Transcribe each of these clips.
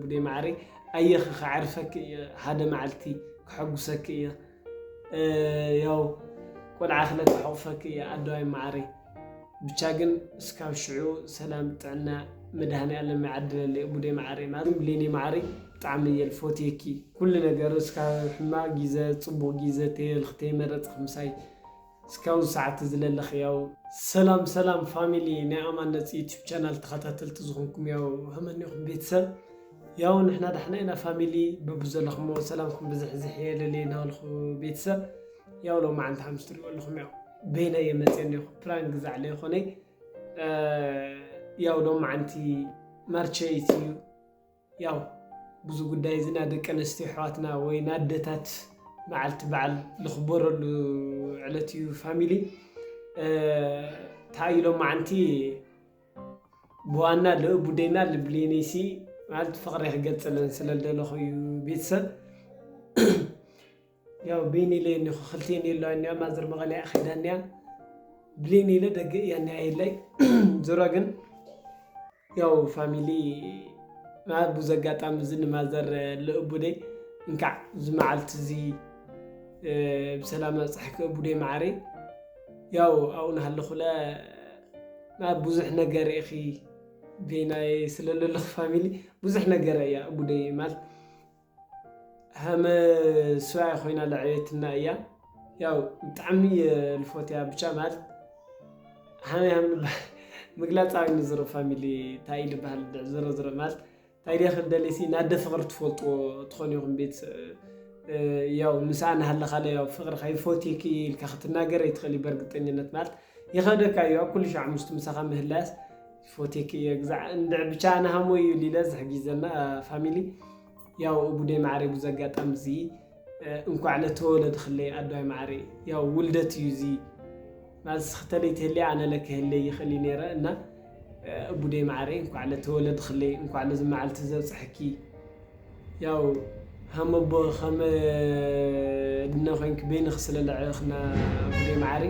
ቡዴ ማዕረይ ኣየኺ ከዕርፈኪ እየ፣ ሓደ መዓልቲ ከሐጉሰኪ እየ። ያው ቆልዓ ክለ ከሐቑፈኪ እየ ኣደዋይ ማዕረይ። ብቻ ግን እስካብ ሽዑ ሰላም ጥዕና መድሃኔ ኣለም ይዓድለለይ ቡዴ ማዕረይ። ማለት ብሌኔ ማዕረይ ብጣዕሚ እየ ልፎትየኪ። ኩሉ ነገር እስካብ ሕማቕ ጊዘ ጽቡቕ ጊዘ ተየልኽ ተይመረጽኽ ምሳይ እስካብ ሰዓት ዝለለኽ ያው። ሰላም ሰላም ፋሚሊ ናይ ኣማን ነጽ ዩቲብ ቻናል ተኸታተልቲ ዝኾንኩም ያው፣ ከመኒኹም ቤተሰብ? ያው ንሕና ዳሕና ኢና ፋሚሊ። በብዘለኹሞ ሰላምኩም ብዝሕዝሕ የለለይ እናበልኹ ቤተሰብ፣ ያው ሎማዓንቲ ሓሙስ ትሪእዎ ኣለኹም ያው በይነ እየ መፅእ እኒኹ ፕራንክ ግዛዕ ለይኾነይ። ያው ሎማዓንቲ ማርች ኤይት እዩ። ያው ብዙ ጉዳይ እዚ ናይ ደቂ ኣንስትዮ ኣሕዋትና ወይ ናይ ኣደታት መዓልቲ በዓል ልኽበረሉ ዕለት እዩ ፋሚሊ። እንታይ ኢሎም መዓንቲ ብዋና ልእቡደይና ልብሌነይሲ ማለት ፍቕሪ ክገልጸለን ስለ ልደለኹ እዩ ቤተሰብ። ያው ቤኒ ኢለ እኒኹ ክልቴን የለዋ እኒያ ማዘር መቐለያ ኸይዳ እኒያ ብሌኒ ኢለ ደገ እያ እኒያ የለይ። ዞሮ ግን ያው ፋሚሊ ማለት ብዙ ኣጋጣሚ እዚ ንማዘር ልእቡደይ እንካዕ እዚ መዓልቲ እዚ ብሰላም ኣብፅሐኪ እቡደይ ማዕረይ። ያው ኣብኡ ናሃለኹለ ማለት ብዙሕ ነገር ኢኺ ቤናይ ስለ ለለኹ ፋሚሊ ብዙሕ ነገር እያ እቡደይ ማለት ሃመ ስራይ ኮይና ለዕቤትና እያ። ያው ብጣዕሚ እየ ልፎትያ ብቻ ማለት ሃመይ ሃም ምግላፅ ኣብ ንዝሮ ፋሚሊ እንታይ እዩ ልበሃል ዝሮ ዝሮ ማለት እንታይ ድያ ክል ደሌሲ ናደ ፍቕሪ ትፈልጥዎ ትኾን ኢኹም ቤት ያው ምስኣ ናሃለኻለ ያው ፍቕሪ ከይፎቴኪ ኢልካ ክትናገር ኣይትኽእል እዩ በእርግጠኝነት ማለት ይኸደካ እዩ ኣብ ኩሉ ሻዕ ምስቱ ምሳኻ ምህላያስ ፎቴክ እየ ግዛዕ እንድዕ ብቻ ኣነ ሃሞ እዩ ሊለ ዝሕጊዘና ፋሚሊ። ያው እቡደይ ማዕረይ ብዙ ኣጋጣሚ እዚ እንኳዕ ለተወለድኽለይ ኣደዋይ ማዕረይ ያው ውልደት እዩ እዚ ማለት ስኽተለይ ትህለይ ኣነ ለክህለይ ይኽእል እዩ ነይረ እና እቡደይ ማዕረይ እንኳዕ ለተወለድኽለይ እንኳዕ ለዚ መዓልቲ ዘብፅሐኪ። ያው ሃመቦ ኸመ ድነ ኮይንክ በይንኽ ስለ ለዕኽና ቡዴ ማዕሪ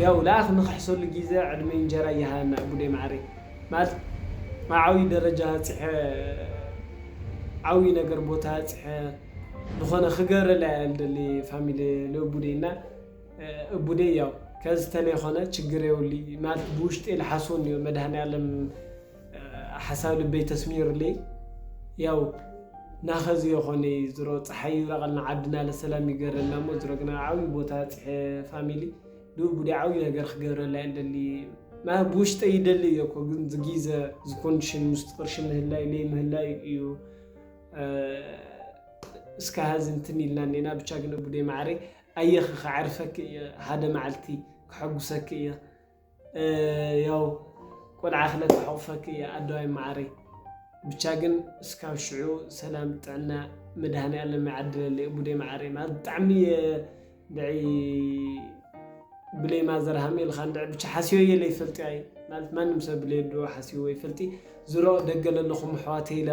ያው ለኣኽ ንኽሕሰሉ ጊዘ ዕድመ እንጀራ ይሃና ቡዴ ማዕሪ ማለት ዓብዪ ደረጃ ፂሐ ዓብዪ ነገር ቦታ ፂሐ ዝኾነ ክገብረላ እየ ልደሊ ፋሚሊ ልእቡዴ እና እቡዴ ያው ከዚ ተለይኾነ ችግር የውሊ ማለት ብውሽጢ ልሓስወን እዩ መድሃኒ ኣለም ሓሳብ ልበይ ተስሚሩለይ ያው ናኸዚ የኾነ ዝሮ ፀሓይ ይብረቐልና ዓድና ለሰላም ይገረልና እሞ ዝሮ ግና ዓብዪ ቦታ ፅሐ ፋሚሊ ልኡ ጉዳይ ዓብዪ ነገር ክገብረላ ይደሊ ብውሽጠ ይደሊ እዮ እኮ ግን ዝጊዘ ዝኮንዲሽን ምስቲ ቅርሺ ምህላይ ለይ ምህላይ እዩ እስካ ሀዚ እንትን ኢልና እኔና ብቻ ግን ቡዴ ማዕረይ ኣየኺ ከዕርፈኪ እየ ሓደ መዓልቲ ከሐጉሰኪ እየ ያው ቆልዓ ክለ ከሐቑፈኪ እየ ኣደዋይ ማዓረይ ብቻ ግን እስካብ ሽዑ ሰላም ጥዕና መድሃኒ ኣለም ይዓድለለይ ቡዴ ማዓረይ ማለት ብጣዕሚ እየ ድዒ ብሌማ ዘርሃም ኢልካ እንድዒ ብቻ ሓስዮ እየ ለይፈልጢ ኣይ ማለት ማንም ሰብ ብሌዶ ሓስዮ ይፈልጢ ዝሮ ደገ ለለኹም ኣሕዋተይ ኢለ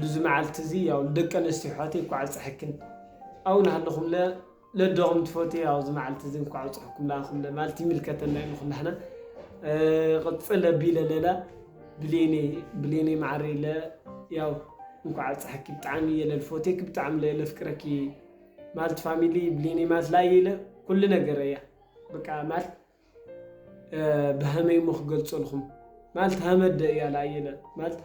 ልዚ መዓልቲ እዚ ያው ደቂ ኣንስትዮ ኣሕዋተይ እንኳዕ ኣብፀሐክን ኣው ናሃለኹም ለ ለደኹም ትፈትዩ ያው እዚ መዓልቲ እዚ እንኳዕ ኣብፀሐኩም ለኣኹም ለ ማለት ይምልከተና እዩ ንኹላህና ቅፅል ኣቢለ ለላ ብሌኔ ብሌኔ ማዕረ ኢለ ያው እንኳዕ ኣብፀሐኪ ብጣዕሚ እየ ለልፎቴክ ብጣዕሚ ለፍቅረኪ ማለት ፋሚሊ ብሌኔ ማለት ላየ ኢለ ኩሉ ነገር እያ በቃ ማለት ብሃመይ እሞ ክገልፀልኹም ማለት ሃመደ እያ ላየለ ማለት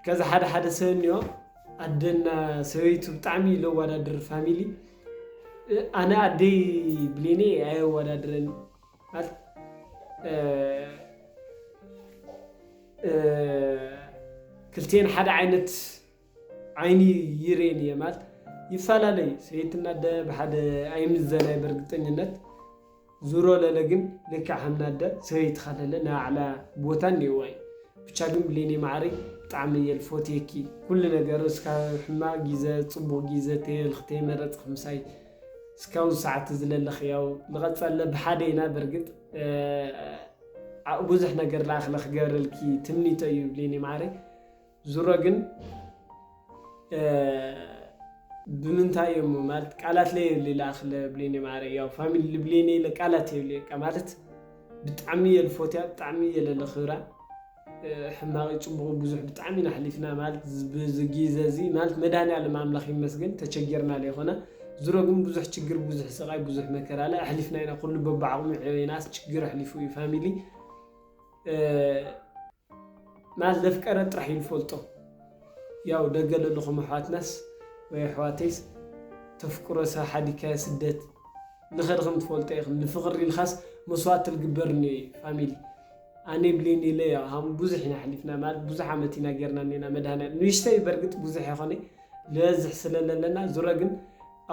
ከዚ ሓደ ሓደ ሰብ እኒኦ ኣደና ሰበይቱ ብጣዕሚ ለዋዳድር ፋሚሊ ኣነ ኣደይ ብሌኔ ኣየዋዳድረን ማለት ክልቴን ሓደ ዓይነት ዓይኒ ይሬን እየ ማለት ይፈላለይ ሰበይትና ኣደ ብሓደ ኣይምዘናይ በርግጠኝነት ዙሮ ለለ ግን ልክዕ ሃምናደ ሰበይትኻ ለለ ናይ ባዕላ ቦታ እኒኦዋ እዩ ብቻ ግን ብሌኔ ማዕሪ ብጣዕሚ እየ ልፎትየኪ ኩሉ ነገር እስካ ሕማቅ ጊዘ ፅቡቅ ጊዘ ተየልክ ተይመረፅክ ምሳይ እስካው ሰዓት ዝለለክ ያው ልቐፀለ ብሓደ ኢና በርግጥ ብዙሕ ነገር ለኣክለ ክገብረልኪ ትምኒቶ እዩ ብሌኔ ማዕሪ ዙሮ ግን ብምንታይ እዮም ማለት ቃላት ለይ የብሊ ለኣኽለ ብሌኔ ማዕረ ያው ፋሚሊ ልብሌኔ ኢለ ቃላት የብሊ በቃ ማለት ብጣዕሚ እየ ልፎትያ ብጣዕሚ እየ ለለኽብራ ሕማቕ ጽቡቕ ብዙሕ ብጣዕሚ ኢና ኣሕሊፍና። ማለት ብዚ ግዜ እዚ ማለት መድሃኒኣለም ኣምላኽ ይመስገን ተቸጊርና ዘይኮና። ዝሮ ግን ብዙሕ ችግር፣ ብዙሕ ስቓይ፣ ብዙሕ መከራ ኣለ ኣሕሊፍና ኢና። ኩሉ በብዓቕሙ ዕቤናስ ችግር ኣሕሊፉ እዩ ፋሚሊ። ማለት ለፍቀረ ጥራሕ እዩ ዝፈልጦ። ያው ደገ ለለኹም ኣሕዋትናስ ወይ ኣሕዋተይስ ተፍቅሮ ሰብ ሓዲካዮ ስደት ንኸድኽም ትፈልጦ ኢኽን። ንፍቕሪ ኢልኻስ መስዋእቲ ልግበር እኒኦ እዩ ፋሚሊ። ኣነ ብሌን ኢለ ያው ሃም ብዙሕ ኢና ኣሕሊፍና ማለት ብዙሕ ዓመት ኢና ጌርና እኒና መድሃኒኣለም ንእሽተይ በርግጥ ብዙሕ ይኾነ ልበዝሕ ስለ ለለና ዙረ ግን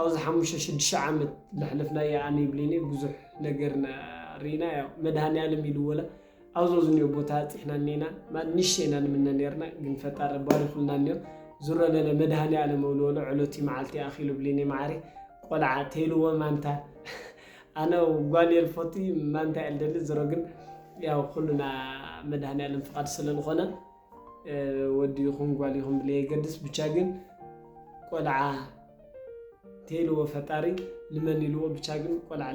ኣብዚ ሓሙሽተ ሽዱሽተ ዓመት ለሕለፍናዮ ኣነ ብሌን ብዙሕ ነገር ኢና ርኢና ያው መድሃኒኣለም ኢልዎ ለ ኣብዚ ዝኒኦ ቦታ ኣጽሕና እኒና ማለት ንእሽተይ ኢና ንምነ ኔርና ግን ፈጣሪ ባሪኹልና እኒኦ ዙረ ለለ መድሃኒኣለም እብልዎ ለ ዕለቲ መዓልቲ ኣኺሉ ብሌን ማዓሪ ቆልዓ ተይልዎ ማንታ ኣነ ጓል የልፎቲ ማንታ የልደሊ ዝሮ ግን ያው ኩሉና መድሃኒኣለም ፍቓድ ስለ ዝኾነ ወዲ ይኹን ጓል ይኹን ብለየገድስ ብቻ ግን ቆልዓ ተይልዎ ፈጣሪ ንመን ኢልዎ ብቻ ግን ቆልዓ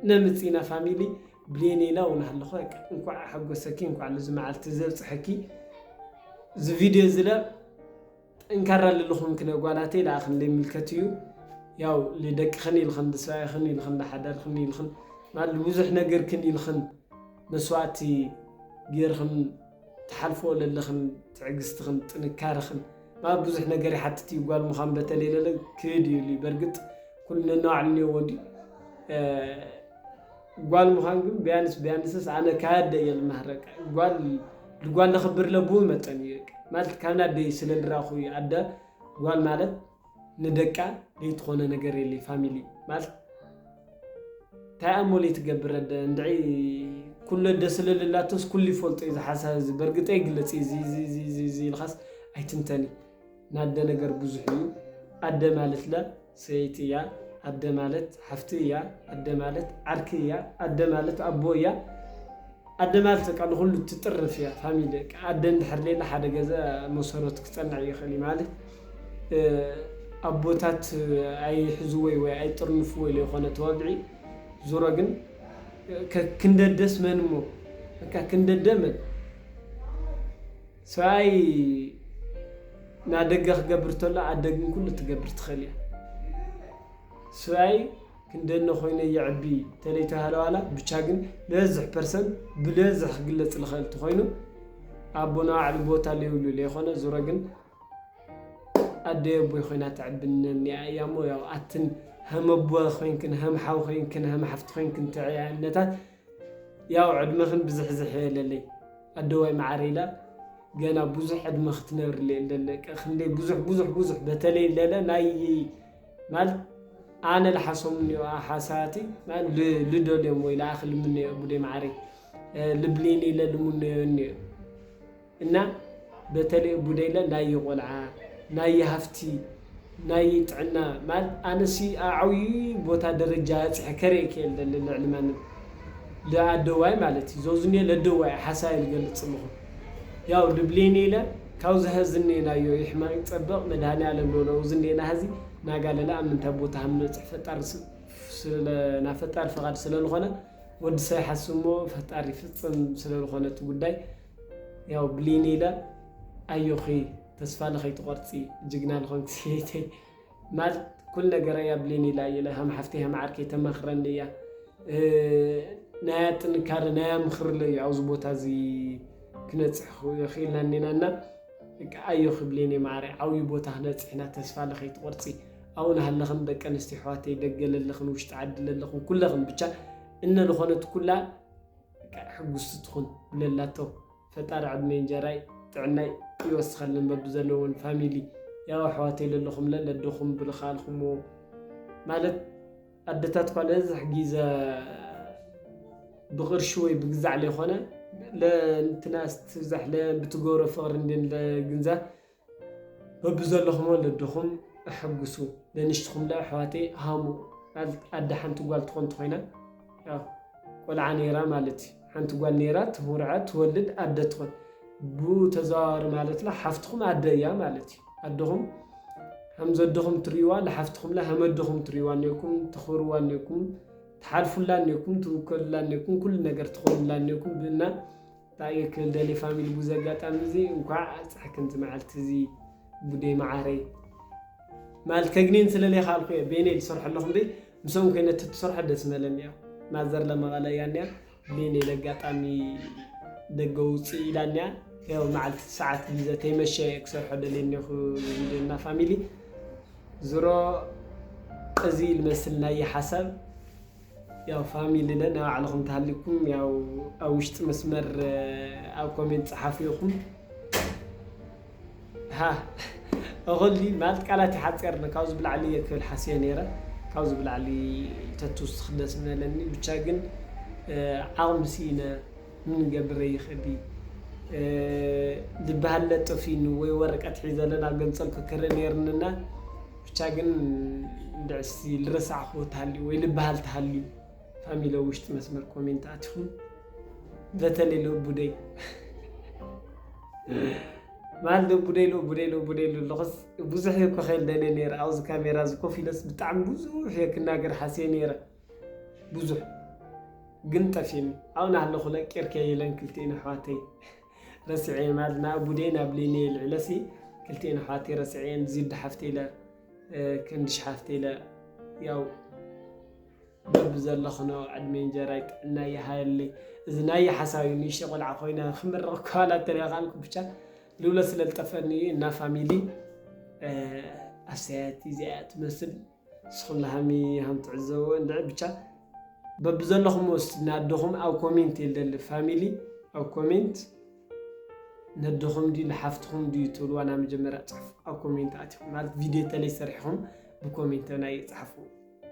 ነምፅእና ፋሚሊ ብሌን ኢላ እውን ኣለኹ እንኳዕ ሓጎሰኪ እንኳዕ ልዚ መዓልቲ ዘብፅሐኪ እዚ ቪድዮ ዝለ ጠንካራ ልልኹም ክነ ጓላተይ ለኣኽን ለይምልከት እዩ ያው ልደቅኽን ኢልኽን ልሰብኣይኽን ኢልኽን ልሓዳርኽን ኢልኽን ማለት ብዙሕ ነገርክን ኢልኽን መስዋእቲ ጌርኽን ትሓልፎ ለለኽን ትዕግስትኽን ጥንካረኽን ማለት ብዙሕ ነገር ይሓትት እዩ ጓል ምዃን በተለይ ለለ ክህድ እዩ በርግጥ ኩሉ ነናባዕሉ እኒኦ ወዲ ጓል ምዃን ግን ቢያንስ ቢያንስስ ኣነ ካደ እየ ልማህረቀ ጓል ልጓል ለኽብር ለብኡ መጠን እዩ ማለት ካብ ናደይ ስለ ልራኹ እዩ ኣደ ጓል ማለት ንደቃ ዘይትኾነ ነገር የለ ፋሚሊ ማለት እንታይ ኣሞ ለይትገብር ኣደ እንድዒ ኩሉ ኣደ ስለ ልላቶስ ኩሉ ይፈልጦ እዩ ዝሓሳብ እዚ በርግጠ ይግለፅ እዩ እዚ ኢልካስ ኣይትንተኒ ናደ ነገር ብዙሕ እዩ ኣደ ማለት ለ ሰይቲ እያ ኣደ ማለት ሓፍቲ እያ ኣደ ማለት ዓርኪ እያ ኣደ ማለት ኣቦ እያ ኣደ ማለት በቃ ንኹሉ ትጥርፍ እያ ፋሚሊ ኣደ እንድሕር ሌላ ሓደ ገዛ መሰረቱ ክፀንዕ ይኽእል እዩ ማለት ኣቦታት ኣይሕዝወይ ወይ ኣይጥርንፍወይ ለይኮነ ተወግዒ ዙሮ ግን ክንደደስ መን እሞ በቃ ክንደደ መን ሰብኣይ ናደገ ክገብር ተሎ ኣደ ግን ኩሉ ትገብር ትኽእል እያ ሰብኣይ ክንደነ ኮይነ የዕቢ ተለይተባህለ ዋላ ብቻ ግን ልበዝሕ ፐርሰንት ብልበዝሕ ክግለፅ ልኽእል እንተኮይኑ ኣቦና ባዕሉ ቦታ ለይብሉ ለይኮነ ዙረ ግን ኣደይ ኣቦይ ኮይና ተዕብነኒ እያ እሞ ያው ኣትን ሃም ኣቦ ኮይንክን ሃም ሓው ኮይንክን ሃም ሓፍቲ ኮይንክን ተዕያነታት ያው ዕድመኽን ብዝሕዝሕ የለለይ ኣደዋይ መዓረ ኢላ ገና ብዙሕ ዕድመ ክትነብርለ የለለ ክንደይ ብዙሕ ብዙሕ ብዙሕ በተለይ ለለ ናይ ማለት ኣነ ልሓሶም እኒኦ ሓሳባቲ ልደልዮም ወይ ለኣኽ ልምነዮ ቡደይ መዓረይ ልብሊኒ ኢለ ልምነዮ እኒኦ እና በተለይ ቡደይለ ናይ ቆልዓ ናይ ሃፍቲ ናይ ጥዕና ማለት ኣነሲ ኣዓብዩ ቦታ ደረጃ ኣፅሐ ከርኢ ክእል ደለ ልዕሊ ማንም ለኣደዋይ ማለት እዩ ዘውዝኒ ለደዋይ ሓሳብ ይገልፅ ኣለኹ ያው ልብሊኒ ኢለ ካብ ዝሀዝኒ ናዮ ይሕመቕ ይፀበቕ መድሃኒ ኣለም ሎሎ ውዝኒ ናሃዚ ናጋለለ ኣብ ምንታይ ቦታ ሃምነፅሕ ፈጣር ናብ ፈጣሪ ፍቓድ ስለ ዝኾነ ወዲ ሰብ ይሓስብ እሞ ፈጣሪ ይፍፅም ስለ ዝኾነ እቲ ጉዳይ ያው ብሌን ኢለ ኣዮኺ ተስፋ ለኸይትቆርፂ ጅግና ልኾንክ ስየይተይ ማለት ኩል ነገር እያ ብሌን ኢላ እየ ከም ሓፍተይ ከም ዓርከይ ተማኽረኒ እያ ናያ ጥንካረ ናያ ምኽርለ እዩ ኣብዚ ቦታ እዚ ክነፅሕ ክኢልና እኒና እና ኣዮ ክብሌን ማዕረ ዓብዪ ቦታ ክነፅሕና ተስፋ ለኸይትቆርፂ ኣብኡ ናሃለኽን ደቂ ኣንስትዮ ኣሕዋተይ ደገ ለለኽን ውሽጢ ዓዲ ለለኽን ኩለኽን ብቻ እነ ዝኾነት ኩላ ሕጉስቲ ትኹን ለላቶ ፈጣሪ ዕድመ እንጀራይ ጥዕናይ ይወስኸልን በብዘለውን ፋሚሊ ያው ኣሕዋተይ ለለኹም ለለድኹም ብልኻልኹምዎ ማለት ኣደታት እኳ ለብዝሕ ግዜ ብቕርሺ ወይ ብግዛዕ ለይኮነ ለእንትናስ ትብዛሕ ለብትገብሮ ፍቕሪ እንድን ለግንዛ በብዘለኹም ወለድኹም ኣሐጉሱ ለንሽትኹም ለኣሕዋተይ ሃሙ ኣደ ሓንቲ ጓል ትኾን ትኾይና ቆልዓ ነይራ ማለት እዩ ሓንቲ ጓል ነይራ ትምርዐ ትወልድ ኣደ ትኾን ብኡ ተዘዋዋሪ ማለት ለ ሓፍትኹም ኣደ እያ ማለት እዩ ኣደኹም ከም ዘደኹም ትርእይዋ ለሓፍትኹም ለ ከም ኣደኹም ትርእይዋ እኒኦኩም ተኽብርዋ እኒኦኩም ትሓልፉላ እኒኦኩም ትውከሉላ እኒኦኩም ኩሉ ነገር ትኾኑላ እኒኦኩም ብእና እንታይ ክብል ደልየ ፋሚሊ፣ ብዙ ኣጋጣሚ እዚ እንኳዕ ኣብፀሐክን እዚ መዓልቲ እዚ ቡደይ መዓረይ። ማለት ከግኔን ስለለይካልኩ እየ በይነይ ዝሰርሖ ኣለኹ እምበይ፣ ምስኦም ኮይነ ተትሰርሖ ደስ መለኒ እያ። ማዘር ለመቐለ እያ እኒያ፣ በይነይ ለጋጣሚ ደገ ውፅእ ኢላ እኒያ። ያው መዓልቲ ሰዓት ግዜ ተይመሸ እየ ክሰርሖ ደልየ እኒኹ ቪድዮ እና ፋሚሊ። ዝሮ እዚ ልመስል ናይ ሓሳብ። ያው ፋሚሊ ለ ናይ ባዕልኹም ተሃሊኩም ያው ኣብ ውሽጢ መስመር ኣብ ኮሜንት ጸሓፉ ኢኹም። ሃ እኹሊ ማለት ቃላት ይሓጽርኒ። ካብዚ ብላዕሊ እየ ክብል ሓስየ ነይረ። ካብዚ ብላዕሊ ተትውስኽ ደስ ምበለኒ። ብቻ ግን ዓቕሚ ስኢነ ምን ገብረ ይኽእል ዝበሃል ለጠፊኑ ወይ ወረቀት ሒዘ ለና ገንጸልኩ ክርኢ ነይርንና። ብቻ ግን እንድዕሲ ልረሳዕኹዎ ተሃልዩ ወይ ልበሃል ተሃልዩ ፋሚሊ ውሽጢ መስመር ኮሜንት ኣቲኹም። በተለይ ለቡደይ ማለት ለቡደይ ለቡደይ ለቡደይ ኣለኹስ ብዙሕ እኮ ከይል ደልየ ነይረ። ኣብዚ ካሜራ እዚ ኮፍ ኢለስ ብጣዕሚ ብዙሕ እየ ክናገር ሓስየ ነይረ። ብዙሕ ግን ጠፊኒ። ኣብኡ ናሃለኹ ለቂርካ ኢለን ክልቲኤን ኣሕዋተይ ረሲዐ ማለት ናብ ቡደይ ናብ ሊነይ ልዕለሲ ክልቲኤን ኣሕዋተይ ረሲዐን ዚድ ሓፍተ ኢለ ክንድሽ ሓፍተ ኢለ ያው በብ ዘለኽኖ ዕድመ እንጀራይ ጥዕና ይሃየለይ። እዚ ናይ ሓሳብ እዩ። ንእሽተ ቆልዓ ኮይነ ክምረቕ ከዋላ ተሪኻልኩ ብቻ ልብሎ ስለ ዝጠፈኒ እዩ እና ፋሚሊ ኣስተያየት እዚኣ ትመስል። ንስኹም ለሃሚ ሃም ትዕዘቡ እንድዒ ብቻ በብዘለኹም ወስድ ናደኹም ኣብ ኮሜንት የልደሊ ፋሚሊ ኣብ ኮሜንት ነደኹም ድዩ ንሓፍትኹም ድዩ ትብልዋ ናብ መጀመርያ ፅሑፍ ኣብ ኮሜንት ኣትኹም ማለት ቪድዮ ተለይ ሰሪሕኹም ብኮሜንት ናይ ይፅሓፉ።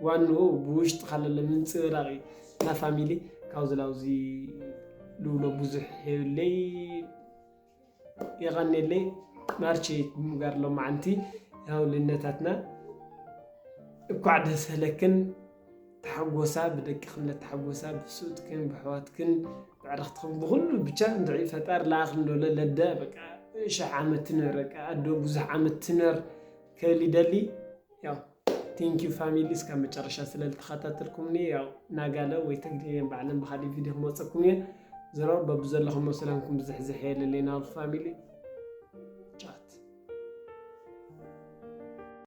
ዋንኡ ብውሽጢ ካለለ ምንፅብራቕ እዩ እና ፋሚሊ ካብዚ ላውዚ ልብሎ ብዙሕ የብለይ። የቐኔለይ ማርች ብምጋር ሎማዓንቲ ያው ልነታትና እኳዕ ደስ በለክን ተሓጎሳ ብደቅኽን ለተሓጎሳ ብስኡትክን ብሕዋትክን ብዕርኽትኽን ብኩሉ ብቻ እንድዒ ፈጣር ለኣኽ እንዶ ለለደ በቃ ሽሕ ዓመት ትነር በቃ ኣዶ ብዙሕ ዓመት ትነር ክብል ይደሊ። ያው thank you ፋሚሊ እስካብ መጨረሻ ስለ ዝተኸታተልኩምኒ። ያው ናጋለ ወይ ተግድየን ባዕለን ብካሊእ ቪድዮ ክመፀኩም እየ። ዝሮ በብዘለኹሞ ሰላምኩም ብዝሕዝሕ የለለይ ናብዚ ፋሚሊ።